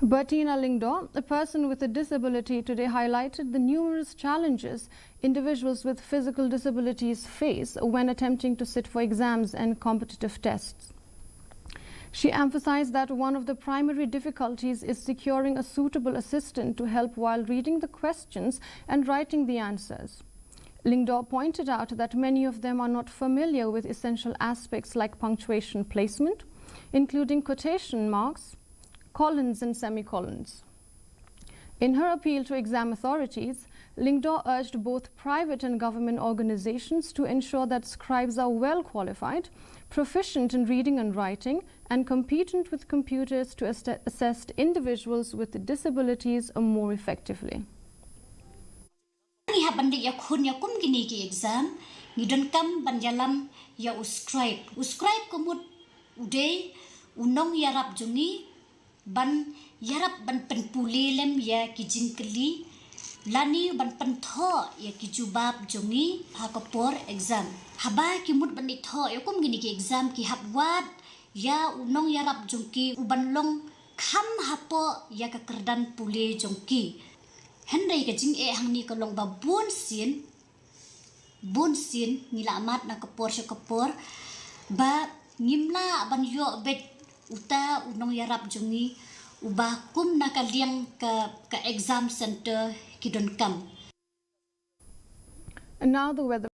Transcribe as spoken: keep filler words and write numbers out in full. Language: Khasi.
Bertina Lyngdoh, a person with a disability, today highlighted the numerous challenges individuals with physical disabilities face when attempting to sit for exams and competitive tests. She emphasized that one of the primary difficulties is securing a suitable assistant to help while reading the questions and writing the answers. Lyngdoh pointed out that many of them are not familiar with essential aspects like punctuation placement, including quotation marks, colons, and semicolons. In her appeal to exam authorities, Lyngdoh urged both private and government organizations to ensure that scribes are well qualified, proficient in reading and writing, and competent with computers to ass- assess individuals with disabilities more effectively. Ngi hap ban leit ïakhun ïa kum kine ki exam, ngi donkam ban ïalam ïa u scribe. U scribe ka mut u dei u nongïarap jong ngi ban ïarap ban pynpule lem ïa ki jingkylli lane ban pynthoh ïa ki jubab jong ngi ha ka por exam. Haba ki mut ban leit thoh ïa kum kine ki exam, ki hap wad ïa u nongïarap jong ki u ban long kham hapoh ïa ka kyrdan pule jong ki. Hynrei ka jingeh hangne ka long ba bun sien, bun sien ngi la mad na ka por sha ka por ba ngim lah ban ïoh beit uta u nongïarap jong ngi uba kum na ka liang ka, ka exam center ki donkam. And now the weather.